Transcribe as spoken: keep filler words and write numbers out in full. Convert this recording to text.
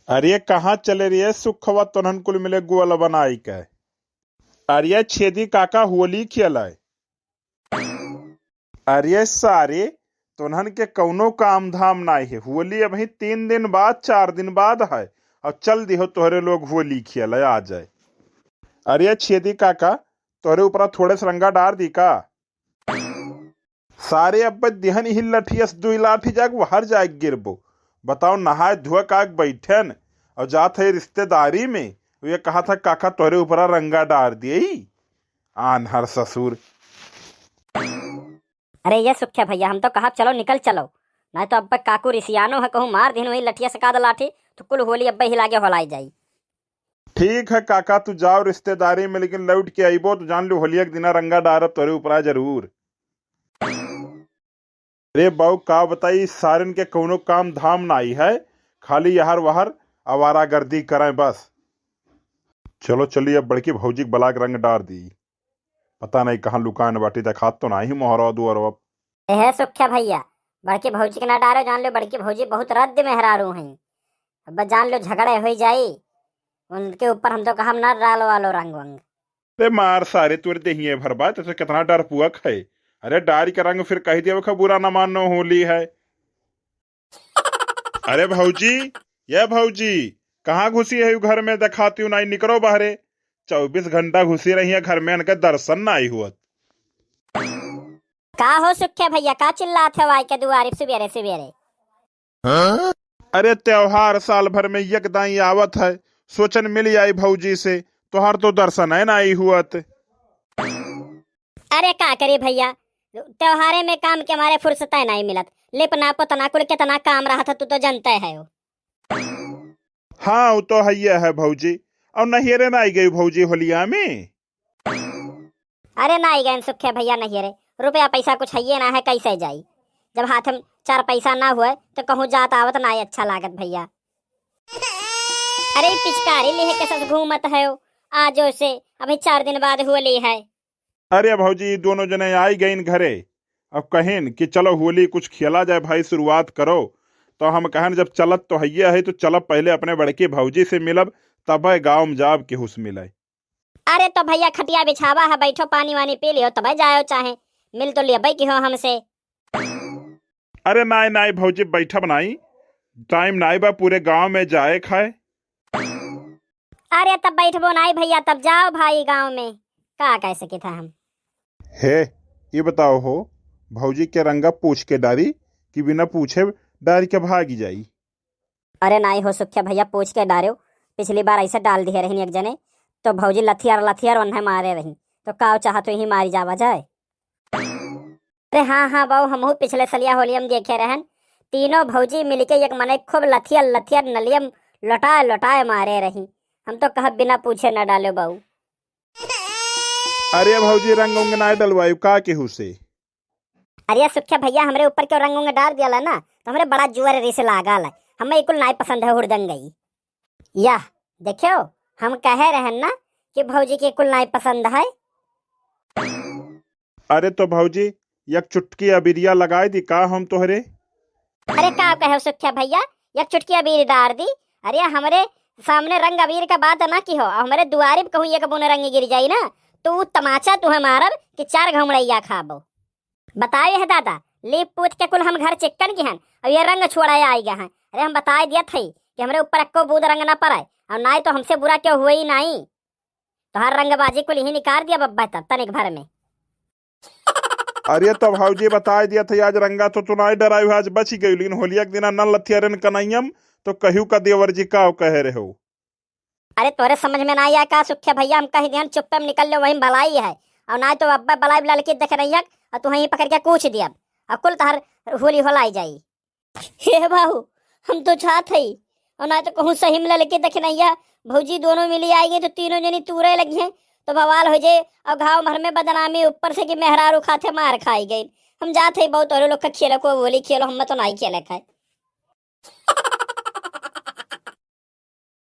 अरे कहाँ चले रे सुखवा, तोनहन कुल मिले गोल बनाई के? अरे छेदी काका होली खेले। अरे सारे, तोनहन के कौनो काम धाम नाई है। होली अबहीं तीन दिन बाद, चार दिन बाद है, और चल दिहो तोहरे लोग होली खेले आ जाए। अरे छेदी काका, तोहरे ऊपरा थोड़े से रंगा डार दी का? सारे अब्बे दिहन ही लठिया से दुई लाठी जाके बाहर जाके गिरबो। बताओ, नहाए धोए काक बैठेन और जात है रिश्तेदारी में, ये कहा था काका तोहरे ऊपरा रंगा डार दिए। आन्हर ससुर। अरे ये सुख्या भैया, हम तो कहा चलो निकल चलो, नहीं तो अब्बे काकू रिसियानो है, कहूँ मार दिहन वही लठिया से काद लाठी, तो कुल होली अब्बे ही लागे होलाई जाई। ठीक है काका, तू जाओ रिश्तेदारी में, लेकिन लौट के अइबो तो जान लो होलिया के दिना रंगा डारब तोरे ऊपरा जरूर। अरे बाऊ, का बताई, इस सारन के कौनो काम धाम नाई है, खाली यहर वहर आवारागर्दी करें बस। चलो चलिए, अब बड़की भौजी के बलाक रंग डार दी। पता नहीं कहाँ लुकान बाटी, देखात तो नाई मोहरवा दुअरवा। ए सुख्या भैया, बड़की भौजी के ना डारो, जान लो बड़की भौजी बहुत रद्द मेहरारू हैं। अब जान लो झगड़े हो जाई, उनके ऊपर हम तो कहम ना डालो वालो रंग वंग। अरे मार सारे, तोर देहिए भर बा, तोसे कितना डरपुअक है। अरे डारी का रंग फिर कह दिया, बुरा ना मानो, होली है। अरे भौजी, ये भौजी, कहाँ घुसी है घर में, देखाती हूँ नाई, निकरो बाहरे। चउबीस घंटा घुसी रही है घर में, इनका दर्शन नाई हुअत। का हो सुख्या भैया, का चिल्लात है वाई के दुआरे सुबेरे सुबेरे? अरे त्योहार साल भर में एक दाई आवत है, सोचन मिल आई भौजी से, तोहार तो दर्शन है नाई हुअत। अरे का करी भैया, त्योहारे में काम के मारे फुर्सत है नाई मिलत, लिपना पोतना कुल कितना काम रहत है, तू तो जनते है हो। हाँ, वो तो हइये है भौजी। और नहियरे नाई गई भौजी होलिया में? अरे नाई गए सुखे भैया नहियरे, रुपया पैसा कुछ हइये ना है, कैसे जाई? जब हाथ में चार पैसा ना हुए तो कहूँ जात आवत ना अच्छा लागत भैया। अरे ई पिचकारी लिहे के साथ घूमत है आजो से, अभी चार दिन बाद होली है। अरे भौजी, ई दोनों जने आई गईन घरे, अब कहिन कि चलो होली कुछ खेला जाए भाई, शुरुआत करो। तो हम कहन जब चलत तो हइये है तो चलब पहले अपने बड़की भौजी से मिलब, तबे गाँव में जाब केहू से मिले। अरे तो भैया खटिया बिछावा है, बैठो पानी वानी पी लियो तबे जायो, चाहे मिल तो लेबे की हो हमसे। अरे नाई नाई भौजी, बैठब नाई, टाइम नाई बा पूरे गाँव में जाए खाए। अरे तब बैठबो नाई भैया, तब जाओ भाई गाँव में, का कह सके था हम। हे, ये बताओ हो, भौजी के रंगा पूछ के डारी कि बिना पूछे डारी के भागी जाई? अरे नाई हो सुख्या भैया, पूछ के डारेउ। पिछली बार ऐसे डाल दिहे रही एक जने, तो भौजी लथियार लथियार ओन्हे मारे रही, तो काव चाहत ही मारी जावा जाए। अरे हाँ हाँ बाऊ, हमहू पिछले सलिया होली हम देखे रहन, तीनों भौजी मिलके एक मने खूब लथियर लथियर नलियम लोटाए लोटाए मारे रही। हम तो कहब बिना पूछे न डालो बाऊ। अरे भौजी, रंग उंग ना डलवायु का केहू से? अरे सुख्या भैया, हमरे ऊपर क्यों रंग उंग डार दियाला ना, तो हमरे बड़ा जुअर रिस लागल है। हमें ई कुल नाई पसंद है, हुड़दंगई। यह देखो, हम कहे रहन ना कि भौजी के कुल नाई पसंद है। अरे तो भौजी, एक चुटकी अबीरिया लगाई दी का हम तोहरे? अरे का कहे सुख्या भैया, एक चुटकी अबीर डार दी। अरे हमरे सामने रंग अबीर का बात ना की हो, हमरे दुआरे पे कहूँ एक बूंद रंग गिर जाई ना, तो ऊ तमाचा तुहे मारब कि चार घमड़ैया खाबो। बताए है दादा, लीप पूत के कुल हम घर चिक्कन की हन, अब ये रंग छोड़ाए आई गए हैं। अरे हम बताए दिया थई कि हमरे ऊपर एक्को बूंद रंग ना पड़े, और नाई तो हमसे बुरा क्यों हुए ही नाई। तोहार रंगबाजी कुल यही निकाल दिया बब्बा तब तनिक भर में। अरे तो भौजी बताए दिया था, आज रंगा तो तू नाई डराई, आज बच गई, लेकिन होलिया के दिना न लथियारन कनैयम तो कहियो का देवर जी का कहे रहे हो। अरे तोरे समझ में ना आया का सुख्या भैया, हम कह दिहन चुप्पे में निकल लो, वहीं भलाई है, और ना तो अब्बा बलाई लड़की देख रही है, और तू वहीं पकड़ के कूच दिया, और कुल तहर होली होलाई जाई। हे बाबू, हम तो चाहत हई, और ना तो कहूँ सही में लड़के देखनैया भौजी दोनों मिली आई गई तो तीनों जनी तूरे लगी हैं, तो बवाल हो जाए और गाँव भर में बदनामी ऊपर से कि मेहरारू खाते मार खाई गई। हम जात हई बहुत, और लोग का खेले को होली खेलो, हम तो नहीं खेले खाए।